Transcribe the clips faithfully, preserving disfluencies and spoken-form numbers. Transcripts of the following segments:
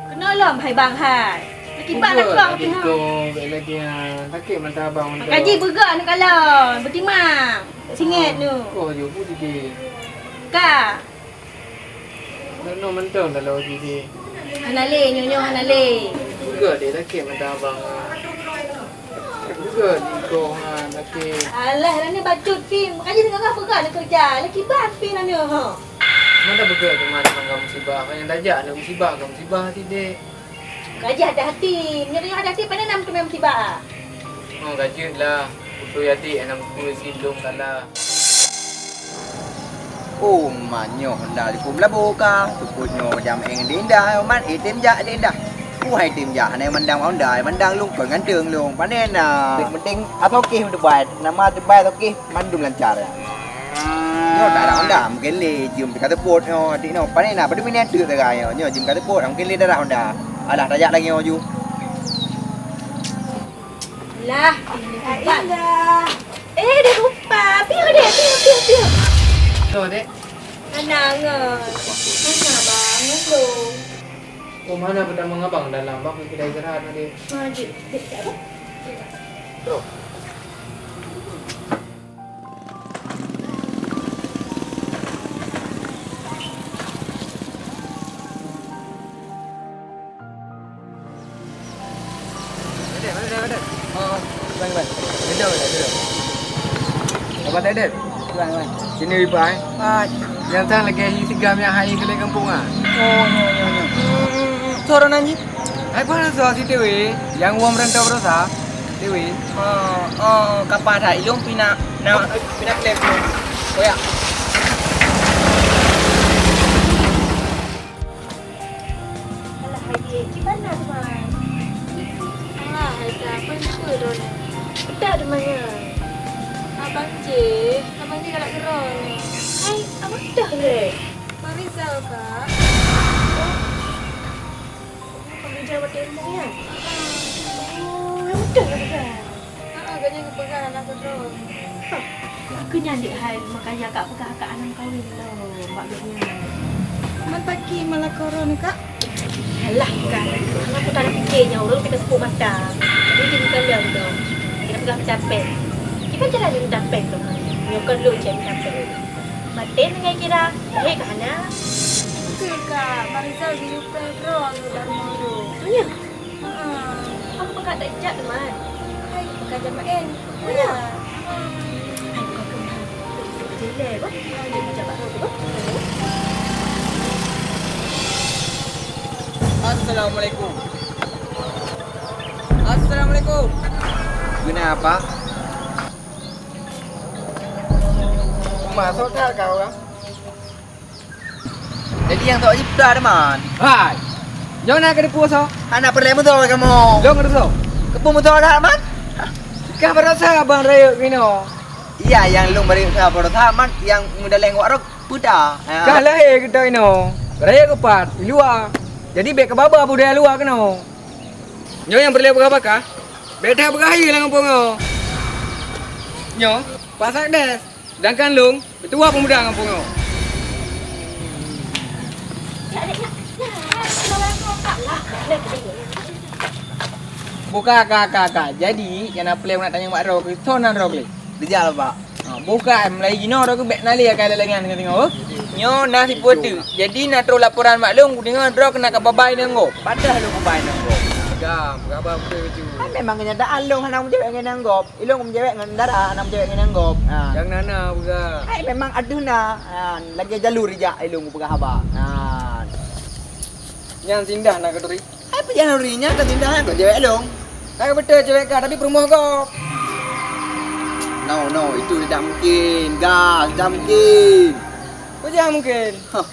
Keunoe lom hai bang hai. Laki bak na kong teuh. Ko, bèk lagèe nyan. Sakét mata abang mantong. Makaji beugah neukalon, beutimang. Singét nu. Ko, jok bu sikit. Ka. Nyoe mantong dalam uji deh. Hana lé, nyoe-nyoe hana lé. Beugah deh, sakét mata abang. Beugah di kong nyan, sakét. Alah, lagèe bacut pih. Makaji deungoe peugah neukeureuja. Laki bak pih nyoe, ho. Mata beugah teuma, teuma ka musibah. Kan nyang tajak aneuk musibah, ka musibah sidéh. Ka jih ada hati. Meunyoe ada hati, pane na meuteumé musibah? Oh, ka jeuet lah. Beutôi adik, aneuk beutôi si lôn salah. Oh, ma nyoe honda di pom labo ka. Seupôt nyoe jam éng di indah, man item jak di indah. Wahai item jak, hana mandang honda, mandang lôn kon ganteng lôn. Pane na. Penting asokeh meutebai. Nama tebai asokeh. Mandum lancar, ya. Nyoe darah honda, mungkin lé jeuem teuka teupot nyoe, adik nyoe. Pane na, padum ini ada teuka nyoe. Nyoe jeuem ka teupot, mungkin lé darah honda. Alah, tajak lagi nyoe ju. Lah, ini tempat. Indah. Eh, dia lupa. Piu deh, piu, piu, piu. Tuh, Dek. Anang, eh. Mana bangun tu? Oh, mana pertama ngabang dalam? Bang, kita istirahat, Dek. Ha, jeuet. Jeuet, jeuet, Abang. Tuh. Sini, Ipai. Nyang tan lagèe hi sigam nyang hai keuleue gampông, ah. Oh, nyoe, nyoe, nyoe. Soe nan jih? Hai, peue soe si Dewi, nyang wong rantau baroesa? Dewi. Oh, oh, kapa that ilong pina, na, pina klep. Oh, ya. Alah, hai, di mana, teman? Alah, hai, tak apa, apa, Dona? Pedak, teman, ya? Abang J, Abang J galak keudroe. Hai, apa pedak, le? Bang Rizal, Kak. Oh. Pekerja waktu ilmu ya? Oh, ya betul lah pegang. Ha, agaknya kepegang anak keudroe. Hah, aku nyan dek hai makanya kak pegang kak anak kawin lo, mak gaknya. Man paki malah korona, Kak? Alah, Kak. Anak aku tak ada fikirnya, orang kita sepuk mata. Jadi dia bukan dia tu. Kita pegang capek. Kita jalan yang capek tu. Nyokot lu cek capek. Batin dengan kira, eh, ka hana. Betul, Kak. Bang Rizal geuyue prank droe ngon Darmo tu. Iya. Heeh. Aku pekat tak jak, teman. Hai, pekat jamaen. Iya. Hai, bukan kemah. Jelek, bah. Dia macam apa tu, bah? Assalamualaikum. Assalamualaikum. Kenapa? Masuk tak kau, ah? Jadi nyang tok jih peue teuma? Hai. Nyoe na keudeue peue soe? Hana peureulèe meusoe kamoe. Lôn keudeue soe? Keupeue meusoe that, Man? Kah baroesa abang rayeuk keunoe. Iya, nyang lôn rayeuk kah baroesa, Man, nyang meudalèng wak rot peue ta. Ha. Kah lahé keunoe. Rayeuk keupat, di luwa. Jadi bèk keu baba budaya luwa keunoe. Nyoe nyang peureulèe peugah baka. Bèk that peugah hai lam gampông nyoe. Nyoe, Pak Sakdes. Sedangkan lôn, ketua pemuda gampông nyoe. Buka, ka, ka, ka. Jadi, nyang na peureulèe nak tanyong bak droe keuh, soe nan droe keuh? Rijal, Pak. Ha, buka, mulai jinoe droe keuh bèk na lé akai lalangan ka singoh, oh. Nyoe na sipeue teuk. Jadi, na troh laporan bak lôn, kudeungoe droe keuh na ka babai ngon gob. Padahai lôn babai ngon gob. Gam, gaba beutôi baju. Kan memang kenyataan lôn hana meujaweueb ngon nyang gob. Ilôn meujaweueb ngon dara, hana meujaweueb ngon nyang gob. Ha. Nyang na-na peugah. Hai, memang adeuh na. Ha, lagèe jalur ijak ilôn peugah haba. Ha. Nyan sindah na katuri. Hai, peue jalur nyan ka sindah nyan ka jaweueb ilôn. Ka beutôi jaweueb ka, tapi peurumoh gob. No, no, itu tidak mungkin. Gas, tidak mungkin. Peue jak mungkin? Hah.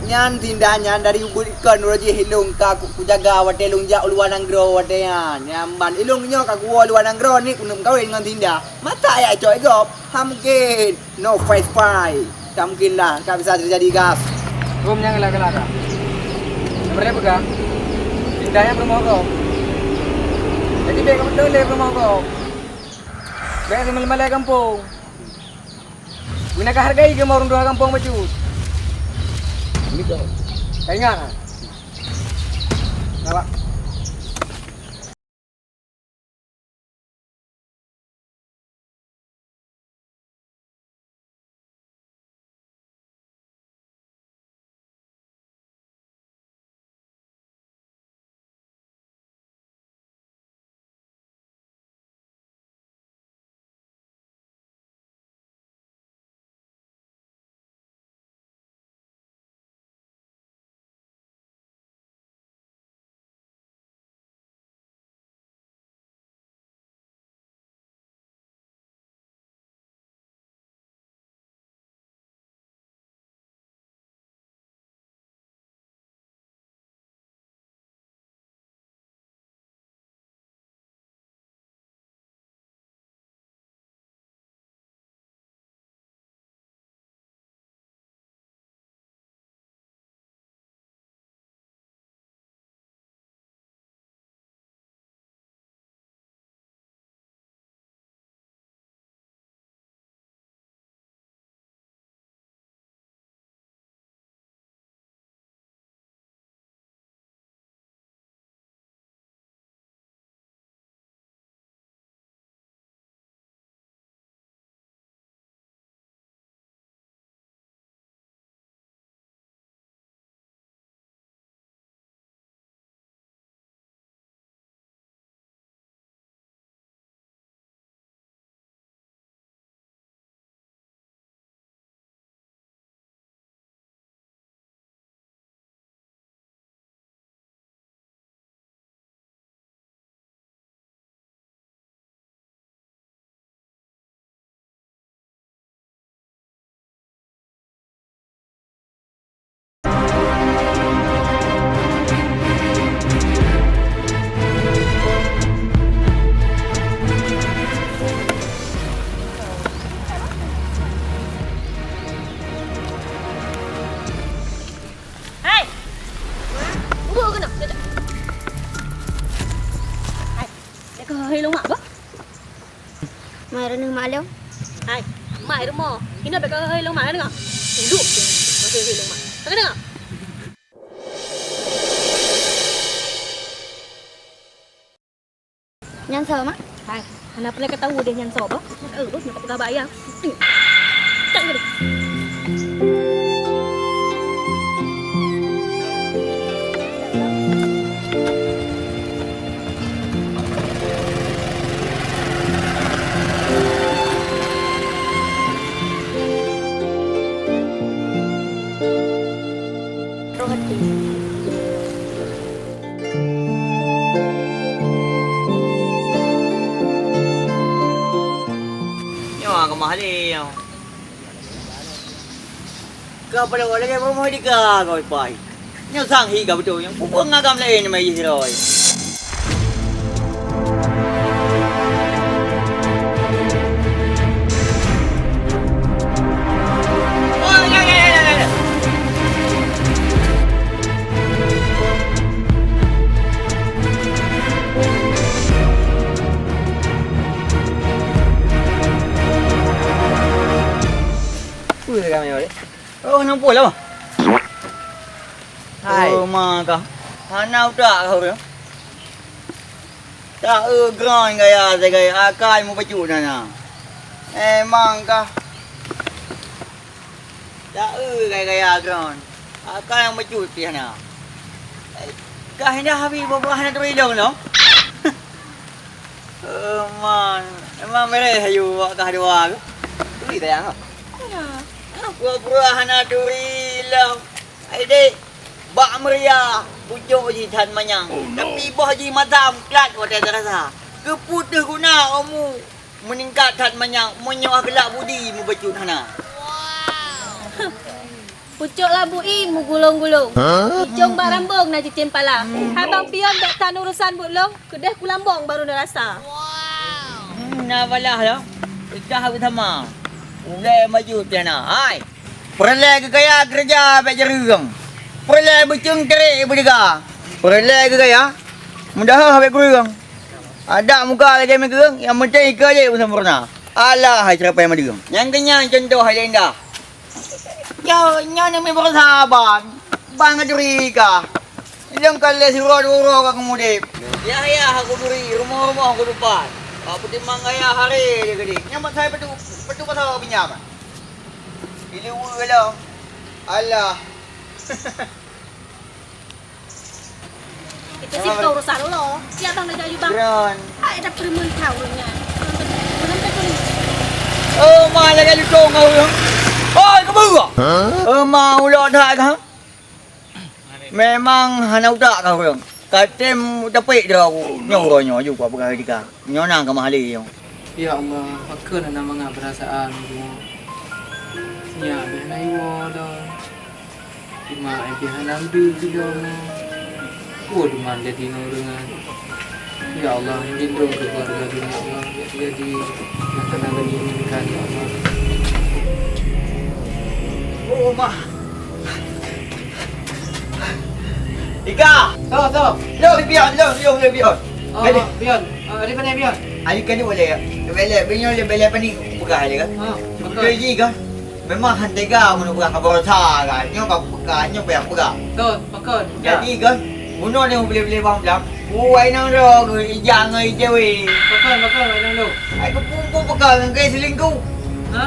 Nyan sindah nyan dari ubeut ikon uroe jih ilôn ka ku, kujaga watèe lôn jak u luwa nanggroe watèe nyan. Nyan ban ilôn nyoe ka kuwoe luwa nanggroe ni keuneuk meukawen ngon sindah. Masa jak cok gob? Hana mungkin. No fight fight. Tak mungkin lah, tak bisa terjadi, gas. Rom nyang galak-galak ka. Sebenarnya peugah, sindah nyan peurumoh gob. Jadi bèk kamoe toleh peurumoh gob. Bèk seumalée-malée gampông. Meunan ka hargai keu ureueng tuha gampông bacut. Ka ingat, ha? Galak. Hai! Bubuk keunoe, jajak. Hai, jak keuhai lôn mak bah. Mai reuneueng mak lôn. Hai, mak rumoh. Inoe bèk keuhai lôn mak, deungö? Uluk je, keuhai lôn mak. Deungö? Nyan soe, mak? Hai, hana peureulèe katawö deh nyan soe bah. Eh, boh, nak peugah bak ayah. Tak ada. Roh hati. Nyoe keumah lé nyoe. Ka pada lagèe rumoh di ka kau ipai. Nyoe sang hi ka beutôi nyoe. Peue ngagam laén mah jih roi. Ui, ramai balik. Oh, nampak lah. Hai. Oh, ma kah. Hana utak kah ureueng. Tak eu gran gaya sagai akai mubacut na na. Emang kah. Tak eu gaya-gaya droen. Akai nyang bacut pih na. Kah indah habéh buah-buah hana turi lôn lom. Oh, man. Emang mereh ayu awak kah dua tu. Turi sayang ah. Pura-pura hana turi lom. Hai dek. Bak meuria pucok jih that manyang. Tapi boh jih masam klat watèe tarasa. Keupeue teuh guna omu meuningkat that manyang meunyoe akhlak budi mubacut hana? Pucok labu ié meugulong-gulong. Icong bak rambong na cicém pala. Hai bang pion bèk tan urosan buet lôn, keudeh kulambong barô neurasa. Hmm, na balah lom. Ikah beusama. Ulèe maju tiana. Hai. Peureulèe geugaya keureuja bèk jareueng. Peureulèe beuceung trek beudeuga. Peureulèe geugaya meudahoh bèk kureueng. Adak muka lagèe meukeureueng, nyang penting ikeue jeuet meusampurna. Alah, hai Serapai Madeueng. Nyang keunyan contoh hai Lenda. Nyoe, nyoe nyang meubeureusaha ban. Ban ngon duri ka. Lôn ka lheueh sidroe dua uroe ka keumudeb. Yah-yah aku duri, rumoh-rumoh aku dupat. Ka peutimang gaya hari dia gede. Nyang mat sai peue, peue pasal aku pinjam? Ileue lah. Alah. Itu sih bukan urusan lo. Siap bang, dah jauh bang. Keren. Ah, ada permen tahu nya. Oh, ma lagèe lutong kau. Oi, keu beuh. Oh, ma ulok that kah? Memang hana utak kah ureueng. Ka tem tapék droe aku. Nyoe uroe nyoe ju kupeugah lagèe ka. Nyoe na keumah lé nyoe. Ya Allah, pakon hana mangat peurasaan ulôn. Nyak bèk na iwoe lom. Teuma ai pih hana udeueng sidroe nyoe. Peue teuma jadi ngon ureueng nyan? Ya Allah, lindong keu keuluwarga lôn, ya Allah, bèk teujadi nyang teunang lagèe nyan, ya Allah. Oh, Mah. Ika! Soe, soe? Lôn, Pion, lôn, lôn, lôn, Pion. Oh, Pion. Ah, di mana, Pion? Ari keuneuk boleh, ya? Boleh, binyoe boleh, boleh panik peugah lé, kan? Ah, betul. Betul ji, kan? Memang han tega meunyoe peugah ka baroesa, kan? Nyoe ka peugah, nyoe payah peugah. Betul, pakon. Jadi, kan? Bunoe nyang bile-bile bang blang. Wai nang droe, ija ngon ija weh. Pakon, pakon, wai nang droe. Ai, keupeue peugah ngon keu selingkuh? Ha?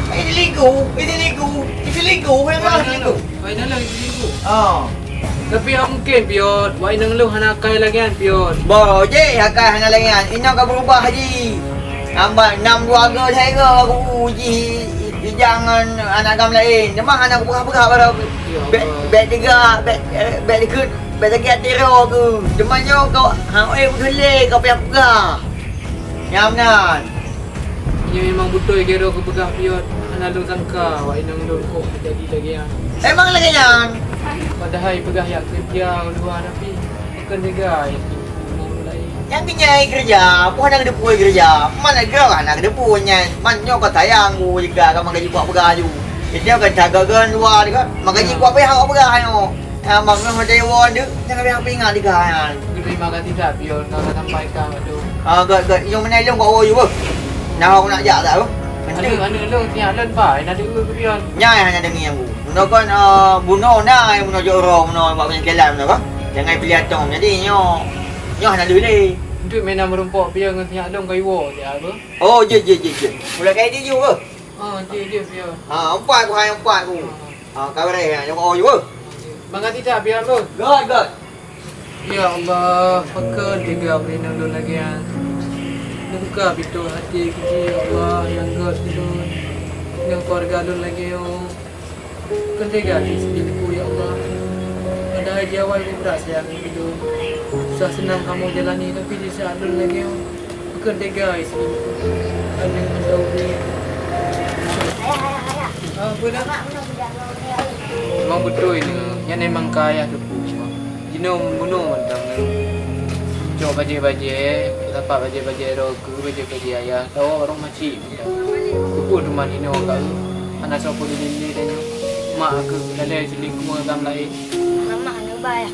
Ai, selingkuh, ai, selingkuh, ai, selingkuh, memang selingkuh. Wai nang droe, selingkuh. Ah. Tapi hak mungken, Pion, wai nang droe hana akai lagèe nyan, Pion. Boh, jeh, akai hana lagèe nyan. Inong ka beurubah ji. Nambah nam keuluwarga saya aku ji, ija ngon aneuk agam laén. Cuma hana kupeugah-peugah baroe. Ya Allah. Bèk, bèk teuga, bèk, eh, bèk dikeue. Bèk sakét até droe keuh. Teuma nyoe kau, ha, oi, beutôi lé kau payah peugah. Nyang meunan. Nyoe memang beutôi keu droe keupeugah, Pion. Hana lôn sangka awak inong lôn kok jadi lagèe nyan. Emang lagèe nyan? Padahai peugah jak keureuja u luwa, tapi pakon teuga ya, ureueng laén. Nyang keunyai keureuja, peue hana geuteupeue keureuja. Man lagèe hana geuteupeue nyan. Man nyoe ka sayang bu jika ka meugaji kuat peugah aju. Nyoe ka caga gen luwa dekat. Meugaji kuat payah awak peugah nyoe. Ah, bang, nyoe hotel woe deuk, jangan payah peuingat di kah nyan. Terima kasih that, Pion, ka sampaikan, aduh. Ah, gèt, gèt. Nyoe meunan lôn kok woe yue, beuh. Nah, aku nak jak that, beuh. Aneuk, aneuk lôn, siat lôn, Pak. Hana deungoe keu Pion. Nyai hana deungoe nyang bu. Bunoe kon, ah, bunoe na, bunoe jok roh, bunoe bak jalan bunoe kan. Jangan pilih atong. Jadi, nyoe, nyoe hana lé. Untuk mena meurumpok Pion ngon siat lôn ka iwoe, siat, beuh. Oh, jeuet, jeuet, jeuet, jeuet. Mulai kai di ju, beuh. Ah, jeuet, jeuet, Pion. Ah, empat ku, hai empat ku. Ah, ka beureh, ha, nyang oh, yue. Makasih that, Pion, beuh. Gèt, gèt. Ya Allah, pakon teuga bri nang lôn lagèe nyan. Neubuka pintoe até keu jih, ya Allah, nyang gèt keu lôn. Ngon keuluwarga lôn lagèe nyoe. Pakon teuga jih seupi leuku, ya Allah. Padahai di awai brat sayang keu lôn. Susah seunang kamoe jalani, tapi di saat lôn lagèe nyoe. Pakon teuga istri. Aneuk mantong ni. Ah, apa dah? Memang beutôi ni. Nyan memang ka ayah teupeu. Jinoe bunoe mantong ni. Cok bajèe-bajèe, dapat bajèe-bajèe droe keu bajèe-bajèe ayah. Tawa warong macik mantong. Keupeue teuma inoe ka eu? Hana soe peureulèe tanyoe. Mak keuh lalè selingkuh ngon agam laén. Mama neuba ya.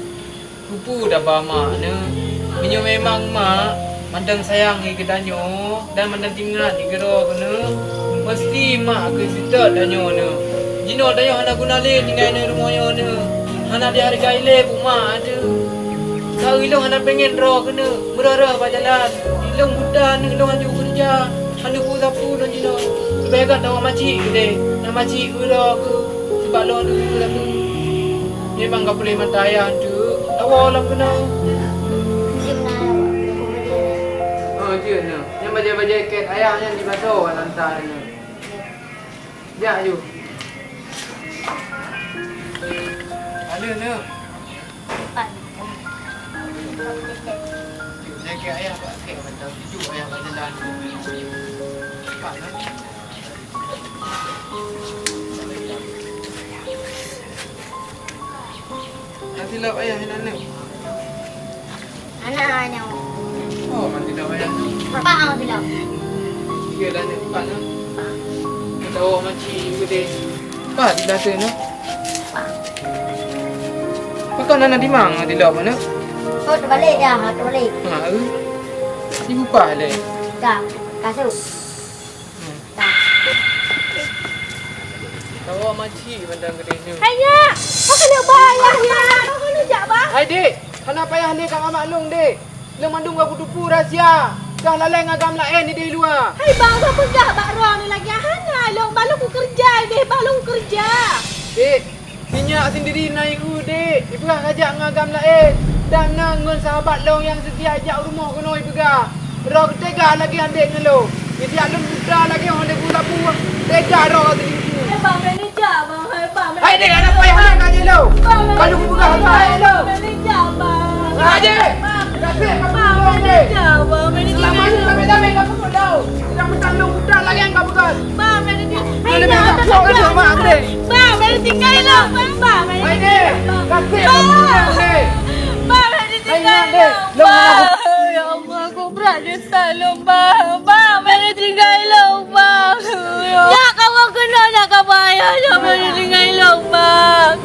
Keupeue daba mak neuh? Meunyoe memang mak mantong sayang ngon geutanyoe dan mantong teuingat ngon keudroe keunoe, meusti mak keuh seutôt tanyoe neuh. Jinoe tanyoe hana guna lé tinggai neuh rumoh nyoe neuh. Hana dihargai lé buet mak teuh. Ka ilôn hana péngen droe keunoe, meurah-rah bak jalan. Ilôn buta neuh, ilôn hanjeuet keureuja. Hana peue sapeue lôn jinoe. Leubeh gèt tawoe macik keudéh. Na macik keudroe keuh. Sibak lôn deuh lagu. Memang ka puléh mata ayah teuk. Tawoe lam keunoe. Ah, jeuet na. Nyan bajèe-bajèe kèt ayah nyan dibasoe lam ta nyan. Jak ju. Ada na. Pat. Ju, jaga ayah bak kèt mantong. Ju ayah bak jalan. Pat na. Nanti lop ayah nan ni. Anak nyoe. Oh, nanti lop ayah ni. Bapak mau dilop. Iya lah ni, Pak ni. Kita awak makcik juga deh. Pak, di belakang ni. Pak. Pakon anak dimang di lop mana? Oh, terbalik ya, terbalik. Ha, eh. Ibu pah deh. Dah, kasut. Wah, maci mantong keudeh nyoe. Hai, Nyak! Pakon neubah ayah, Nyak? Pakon neujak, Bah? Hai, Dek! Hana payah lé kamaklum, Dek. Lôn mandum ka kuteupeue rahsia. Kah lalée ngon agam laén di luwa. Hai, Bah, Bah peugah bak droeneuh lagée hana lôn, Bah, lôn kukeureuja, Bah, lôn kukeureuja. Dek, si Nyak sendiri na ié, Dek. Ipeugah kajak ngon agam laén. Dan na ngon sahabat lôn nyang seutia jak u rumoh keunoe ipeugah. Droe teuga lagée andék ngon lôn. Geujak lôn buta lagée ho lé bula bueng. Teuga droe teulintu. Eh, Bang, manager, Bang. Hai, Bang, manager. Hai, Dek, hana payah lé ka jeuet lôn. Bang, manager. Ka lôn buka hai lôn. Bang, manager, Bang. Raja, kasih ka Bang, manager, Bang, manager. Selama ni damai-damai ka peuduek lôn. Sedang mentang lôn buta lagée nyang ka peugah. Bang, manager. Hai, Dek, Bang, manager, Bang. Bang, manager, tinggai lôn, Bang. Bang, manager. Hai, Dek, kasih ka peuduek lôn, Dek. Bang, manager, tinggai lôn, Bang. Ya Allah, aku berat. Salom, Bang. Bang, manager tinggai lôn, Bang. Nyak kamoe keunoe, nyak kamoe ayah, nyak manager tinggai lôn, Bang.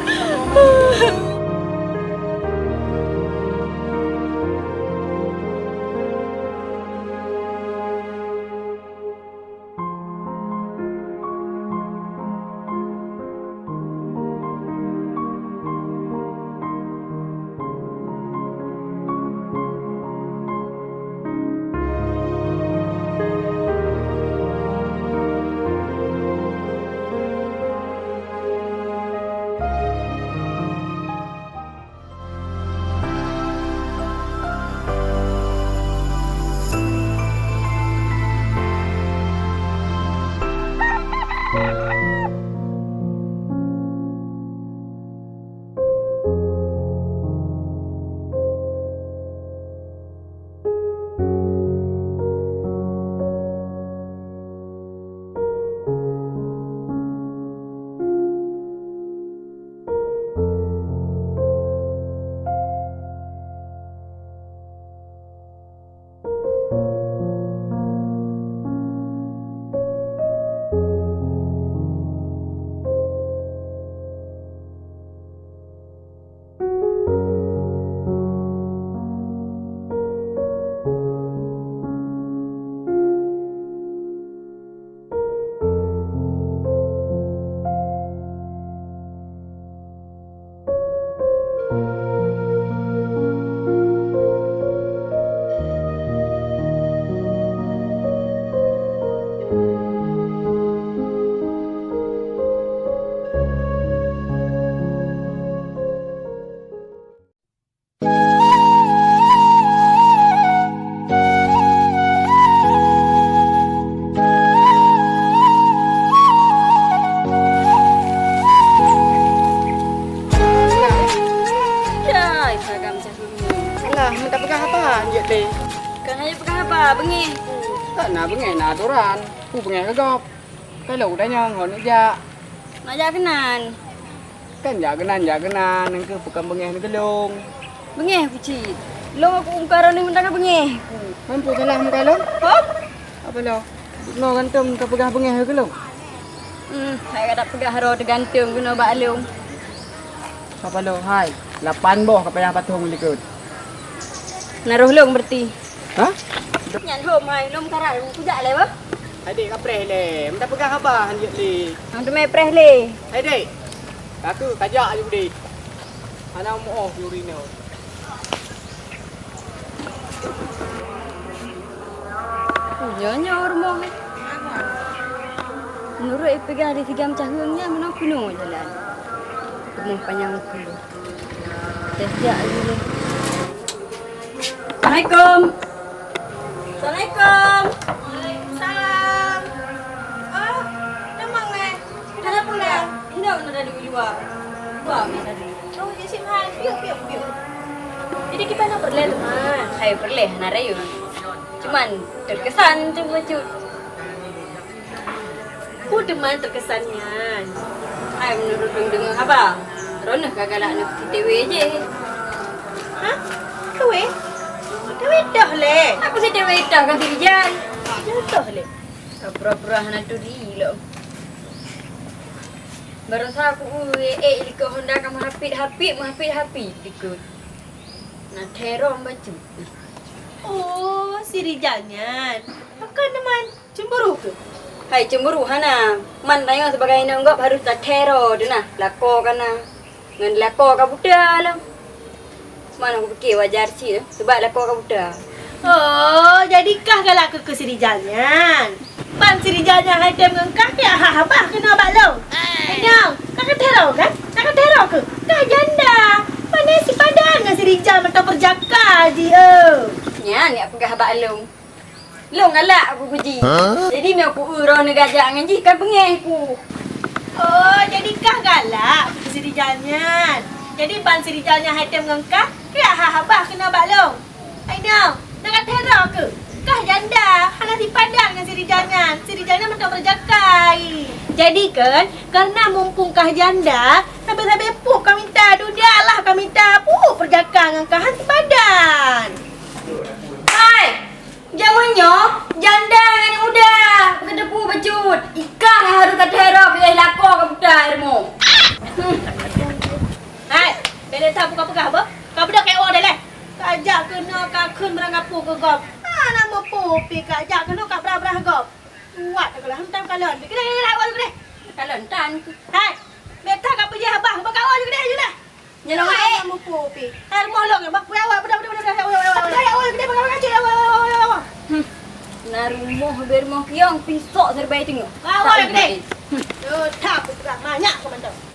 Jai, seragam macam tu ni. Alah, minta peugah haba, anjeuk teh. Kan hana peugah haba, beungéh ku. Tak na beungéh, na atoran. Ku beungéh keu gob. Ka lôn tanyong, ho neujak. Neujak keunan. Kan jak keunan, jak keunan, nyan keuh pakon beungéh neugeulong. Beungéh ku cit. Lôn aku muka droeneuh mantong ka beungéh ku. Mampu salah muka lôn? Hop. Apa lo? Noe ganteng ka peugah beungéh keu lôn. Hmm, hai ka peugah droe teugantung keunoe bak lôn. Apa lo, hai? Lapan boh ka payah pathong likot. Na roh lôn berarti. Hah? Nyan hom hai, lôn karat kujak lé bah. Hai dek, ka preh lé. Minta peugah haba han jeuet lé. Hang teumé preh lé. Hai dek. Ka keuh, kajak aju dek. Hana meuoh juri nyoe. Nyoe, nyoe rumoh. Meunurot ipeugah di Sigam Caheung nyan, meunoe keunoe jalan. Rumoh panyang keunoe. Teh jak lé. Assalamualaikum. Assalamualaikum. Waalaikumsalam. Oh, teuma ngai. Kenapa pulang? Indak na tadi di luwa. Luwa na tadi. Oh, jadi sip hai. Piuk, piuk, piuk. Jadi kita na peureulèe teuma? Hai peureulèe na rayeuk. Cuman terkesan tu bacut. Peue teuma terkesan nyan? Hai, meunurot lôn deungoe haba, droeneuh ka galak nyoe si T W jih. Hah? T W? T W toh lé? Apa si T W toh kan si Rijal? Toh lé? Ka pura-pura hana turi lom. Baroesa ku ueh, eh, likot Honda ka meuhapit-hapit, meuhapit-hapit likot. Na terong bacut. Oh, si Rijal nyan. Pakon teuma? Cemburu keuh? Hai, cemburu hana. Man tanyoe sibagai inong gob harôh tathèe droe teuh na. Lakoe ka na. Ngon lakoe ka buta lom. Man aku pikir wajar cit, sebab lakoe ka buta. Oh, jadi kah galak keu, keu si Rijal nyan? Ban si Rijal nyan hai tem ngon kah, keu haba keunoe bak lôn. Hai nyoe, na kathèe droe kan? Na kathèe droe keu? Kah janda. Pane sipadan ngon si Rijal mantong peurjaka jih, eu. Nyan jak peugah bak lôn. Lôn galak aku keu jih. Jadi meu ku eu droeneuh gajak ngon jih kan beungèh ku. Oh, jadi kah galak keu si Rijal nyan. Jadi ban si Rijal nyan hai tem ngon kah, keu haba keunoe bak lôn. Hai nyoe, na kathèe droe keu? Kah janda, hana sipadan ngon si Rijal nyan. Si Rijal nyan mantong peurjaka. Jadi kan, karena mumpung kah janda, sabé-sabé pup ka mita dunia, alah ka mita pup peurjaka ngon kah, han sipadan. Hai! Jameun nyoe janda ngon muda beuteupeue bacut. Ikah harôh kathèe droe keu lakoe ka buta rumoh. Hmm. Hai, bèk lé that peugah-peugah beuh. Ka beudôh keu woe deh lé. Ka jak keunoe ka kheun meurangkapeue keu gob. Hana meupeue pih ka jak keunoe ka brah-brah gob. Kuat takeulah, hantom kalon. Keudeh, keudeh, keudeh, woe keudeh. Kalon tan. Hai, bèk that ka peujeuet haba, bak woe keudeh, keudeh. Nyang lôn, eh. Kamu kopi. Hai, rumoh lôn, bak, bak, bak. Hmm. Na rumoh, bak rumoh kiong, pisok serba teungoh. Bak woe keudeh. Hmm. Yo, that, bukan banyak kau mantap.